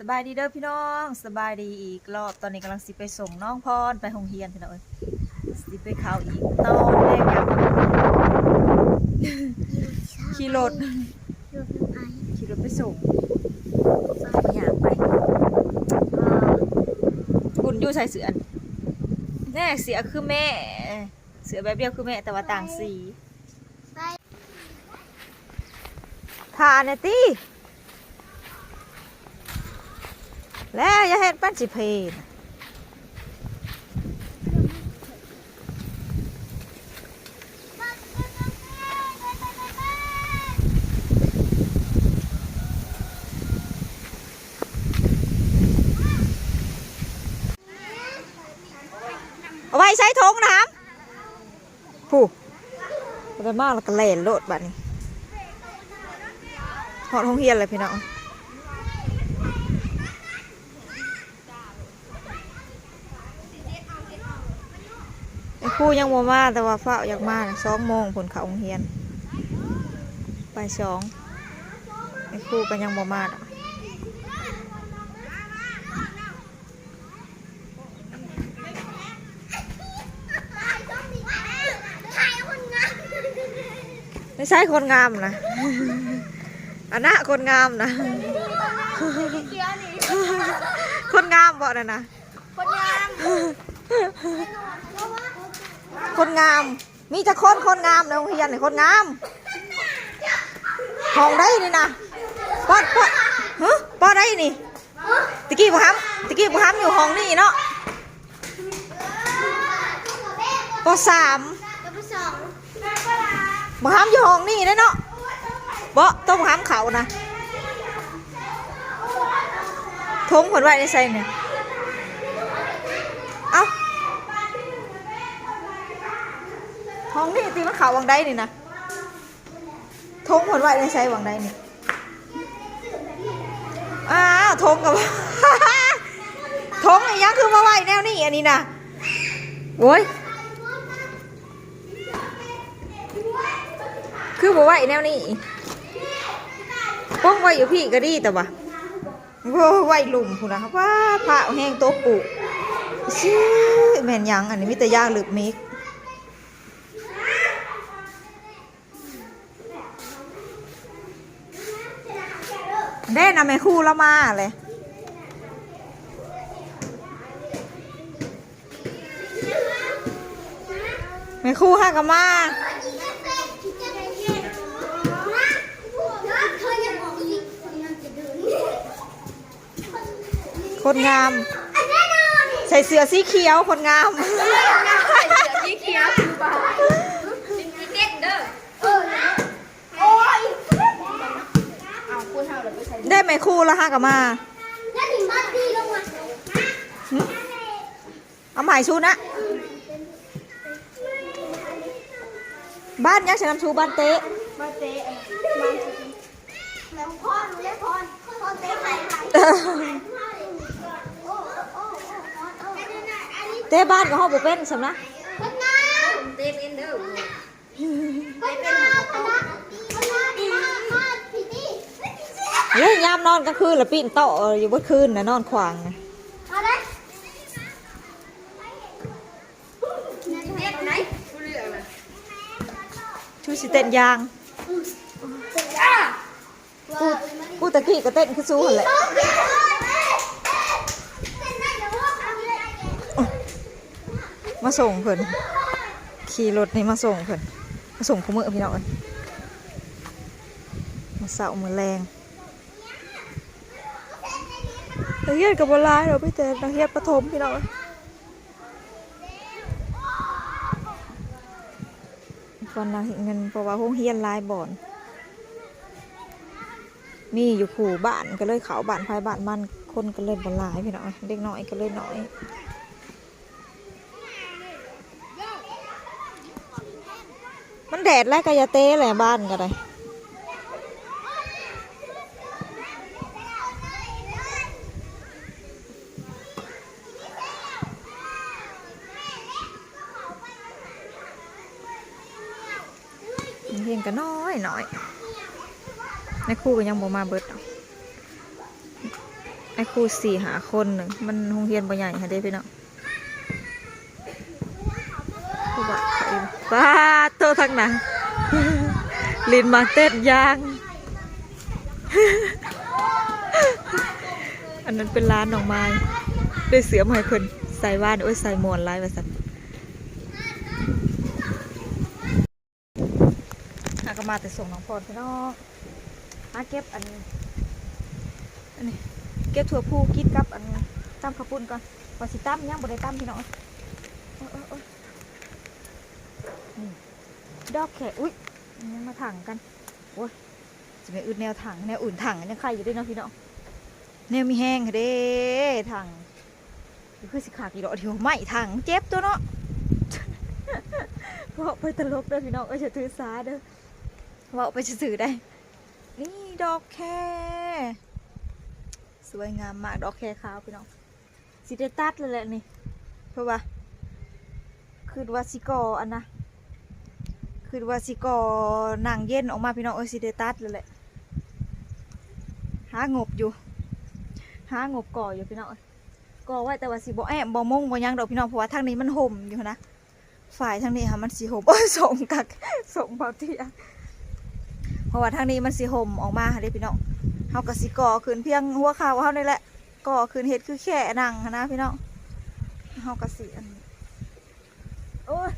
ສະບາຍດີເດີພີ່ນ້ອງ ສະບາຍດີອີກລອບ. ຕອນນີ້ກຳລັງຊິໄປສົ່ງນ້ອງພອນໄປໂຮງຮຽນພີ່ນ້ອງເອີຍ ຊິໄປເຂົ້າອີກຕອນແລງຍາມ ຂີ່ລົດ ຂີ່ລົດໄປສົ່ງ ຍ່າງໄປ. ບຸນຢູ່ໃສ່ເສື້ອ ແນ່ ເສື້ອຄືແມ່ ເສື້ອແບບດຽວຄືແມ່ ແຕ່ວ່າຕ່າງສີ. ຖ້າແນ່ຕິ ແລ້ວຢ່າເຮັດປັນຊິເພນ ເອົາໄວ້ໃສ່ຖົງນະ ຜູ້ ບໍ່ໄດ້ມາແລ້ວກໍແລ່ນໂລດບາດນີ້. ຮອດໂຮງຮຽນແລ້ວພີ່ນ້ອງ ແມ່ຄູຍັງບໍ່ມາ ແຕ່ວ່າຟ້າວຢາກມາ ສອງໂມງພຸ້ນເຂົ້າໂຮງຮຽນ ບ່າຍສອງ ແມ່ຄູກໍຍັງບໍ່ມາດອກ. ໄປໃສຄົນງາມນະ ອັນນະຄົນງາມນະ ຄົນງາມບໍ່ນັ້ນນະ ຄົນງາມ ຄົນງາມ. ມີຈັກຄົນ ຄົນງາມໃນໂຮງຮຽນນີ້ ຄົນງາມ ຫ້ອງໃດນີ້ນະ ປ ປ ຮະ ປ ໃດນີ້ ຕະກີ້ບັກຫຳ ຕະກີ້ບັກຫຳຢູ່ຫ້ອງນີ້ເນາະ ປ ສາມ ບັກຫຳຢູ່ຫ້ອງນີ້ເດ້ເນາະ ເບາະ ໂຕບັກຫຳເຂົ້ານະ ຖົງເພິ່ນໄວ້ໃນໃສນີ້ ເອົ້າ. ຫ້ອງນີ້ຕິ ມັນເຂົ້າຫວ່າງໃດນີ້ນະ ຖົງເພິ່ນໄວ້ໃນໃສຫວ່າງໃດນີ້ ອ້າວ ຖົງກໍ ຖົງອີ່ຫຍັງຄືມາໄວ້ແນວນີ້ ອັນນີ້ນະ ໂອ້ຍ ຄືບໍ່ໄວ້ແນວນີ້ ປົງໄວ້ຢູ່ພີ້ກໍດີແຕ່ວ່າ. ໂອ້ ໄວ້ລຸ່ມພຸ້ນນະ ວ້າ ພະແຮງໂຕປຸ ຊິແມ່ນຫຍັງ ອັນນີ້ມີແຕ່ຢາລຶບມິກ ເດ້ນະ ແມ່ຄູລາວມາແຫຼະ. ແມ່ຄູຫາກໍມາ ຄົນງາມ ໃສ່ເສື້ອສີຂຽວ ຄົນງາມ ໃສ່ເສື້ອສີຂຽວຄືບາ ເຕັ້ນເດີ. ເດ້ແມ່ຄູລະຫາກໍມາ ຫຶ ເອົາມາໃຫ້ຊູນະ ບ້ານຫຍັງຊະນຳຊູ ບ້ານເຕະ ບ້ານເຕະ ເຕະບ້ານກໍຮ້ອງບໍ່ເປັນຊຳນະ ເຕະເປັນເດີ. ເຮີ້ຍ ຍາມນອນກາງຄືນລະປີ້ນເຕາະຢູ່ເບິດຄືນນະ ນອນຂວາງນະ ຊູຊິເຕັ້ນຢາງ. ກູ ກູຕະກີ້ກໍເຕັ້ນຄືຊູຫັ້ນແຫຼະ ມາສົ່ງເພິ່ນ ຂີ່ລົດນີ້ມາສົ່ງເພິ່ນ ມາສົ່ງຄູ່ມື້ພີ່ນ້ອງເອີຍ ມື້ເຊົ້າມື້ແລງ. ນັກຮຽນກໍບໍ່ຫຼາຍດອກ ມີແຕ່ນັກຮຽນປະຖົມພີ່ນ້ອງເອີຍ. ກ່ອນໜ້າເຮັດເງິນ ເພາະວ່າໂຮງຮຽນຫຼາຍບ່ອນ ມີຢູ່ຄູ່ບ້ານ ກໍເລີຍເຂົ້າບ້ານໃຜບ້ານມັນ ຄົນກໍເລີຍບໍ່ຫຼາຍພີ່ນ້ອງ ເດັກນ້ອຍກໍເລີຍໜ້ອຍ. ມັນແດດຫຼາຍກໍຢ່າເຕະແຫຼະ ບ້ານກໍໄດ້. ໂຮງຮຽນກໍນ້ອຍໆ ນາຍຄູກໍຍັງບໍ່ມາເບິດດອກ. ຄູສີ່ຫ້າຄົນໜຶ່ງ ມັນໂຮງຮຽນບໍ່ໃຫຍ່ຫັ້ນເດ້ພີ່ນ້ອງ. ຜູ້ບາດໄຂ້ ປາດໂຕ ທາງໜ້າ ຫຼິ້ນໝາກເຕັດຢາງ. ອັນນັ້ນເປັນຫຼານນ້ອງມາຍ ໄດ້ເສື້ອມາໃຫ້ເພິ່ນໃສ່ວານ. ໂອ້ຍ ໃສ່ມ່ວນຫຼາຍວ່າຊັ້ນ. ຫາກໍມາແຕ່ສົ່ງນ້ອງພອນພີ່ນ້ອງ ຫາເກັບອັນ ອັນນີ້ ເກັບຖົ່ວພູກິນກັບອັນ ຕຳເຂົ້າປຸ້ນກ່ອນ ວ່າຊິຕຳຫຍັງ ບໍ່ໄດ້ຕຳພີ່ນ້ອງ. ໂອ້ຍ ໂອ້ຍ ໂອ້ຍ ນີ້ ດອກແຄ ອຸ້ຍ ຍັງມາຖັງກັນ. ໂອ້ຍ ຊິແມ່ນອຶດແນວຖັງ ແນວອື່ນຖັງຍັງໄຄຢູ່ເດ້ເນາະພີ່ນ້ອງ ແນວມີແຮງເດ້ຖັງ. ຄືຊິຂາດອີກດອກ ດຽວໄມ້ຖັງເຈັບຕົວເນາະ. ເວົ້າໄປຕະຫຼົກເດີພີ່ນ້ອງເອີຍ ຢ່າຖືສາເດີ ເວົ້າໄປຊື່ໆໄດ໋. ນີ້ດອກແຄ ສວຍງາມມາກ ດອກແຄຂາວພີ່ນ້ອງ. ຊິໄດ້ຕັດແລ້ວແຫຼະນີ້ ເພາະວ່າ ຄິດວ່າຊິກໍ່ອັນນະ ຄິດວ່າຊິກໍ່ໜັງເຢັນອອກມາພີ່ນ້ອງເອີຍ. ຊິໄດ້ຕັດແລ້ວແຫຼະ ຫາງົບຢູ່ ຫາງົບກໍ່ຢູ່ພີ່ນ້ອງເອີຍ. ກໍ່ໄວ້ ແຕ່ວ່າຊິບໍ່ແອ້ມບໍ່ມຸງບໍ່ຫຍັງດອກພີ່ນ້ອງ ເພາະວ່າທາງນີ້ມັນຫົ່ມຢູ່ຫັ້ນນະ ຝ່າຍທາງນີ້ຫາມັນຊິຫົ່ມ ໂອ້ຍ ສົງກັກ ສົງເບົາເຕ້ຍ. ເພາະວ່າທາງນີ້ມັນຊິຫົ່ມອອກມາຫັ້ນເດ້ພີ່ນ້ອງ. ເຮົາກໍຊິກໍ່ຂຶ້ນພຽງຫົວເຂົ່າເຮົານີ້ແຫຼະ ກໍ່ຂຶ້ນເຮັດຄືແຄ່ນັ່ງຫັ້ນນະພີ່ນ້ອງ. ເຮົາກໍຊິອັນ ໂອ້ຍ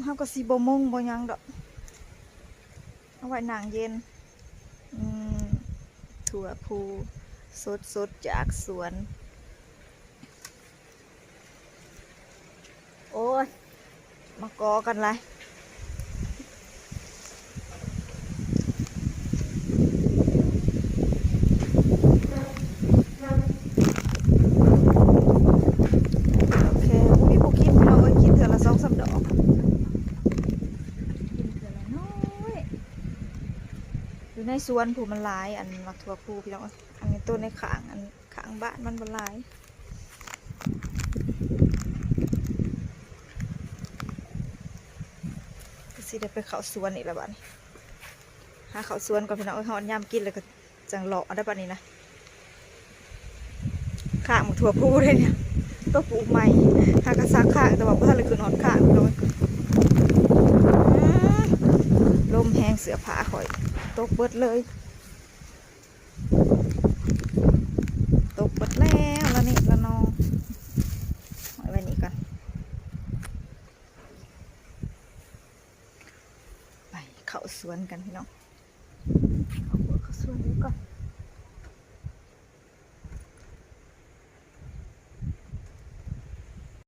ເຮົາກໍຊິບໍ່ມຸງບໍ່ຫຍັງດອກ ເອົາໄວ້ນັ່ງເຢັນ. ອືມ ຖົ່ວພູສົດໆຈາກສວນ. ໂອ້ຍ ມາກໍກັນຫຼາຍ. ໂອເຄ ບໍ່ມີຜູ້ກິນພີ່ນ້ອງເອີຍ ກິນເທື່ອລະສອງສາມດອກ ກິນເທື່ອລະໜ້ອຍ. ຢູ່ໃນສວນພຸ້ນມັນຫຼາຍ ອັນໝາກຖົ່ວພູພີ່ນ້ອງເອີຍ. ອັນນີ້ຕົ້ນໃນຂ້າງ ອັນຂ້າງບ້ານມັນບໍ່ຫຼາຍ ກໍຊິໄດ້ໄປເຂົ້າສວນອີກແລ້ວບາດນີ້. ຫາເຂົ້າສວນກ່ອນພີ່ນ້ອງເອີຍ ຮອດຍາມກິນແລ້ວກໍຈັ່ງເລາະໄດ້ບາດນີ້ນະ. ຂ້າງໝາກຖົ່ວພູເດ້ນີ້ ໂຕປູກໃໝ່ ຫາກະສັກຂ້າງ ແຕ່ວ່າບໍ່ທັນໄດ້ຂຶ້ນຮອດຂ້າງພີ່ນ້ອງເອີຍ. ລົມແຮງ ເສື້ອຜ້າຂ້ອຍຕົກເບິດເລີຍ.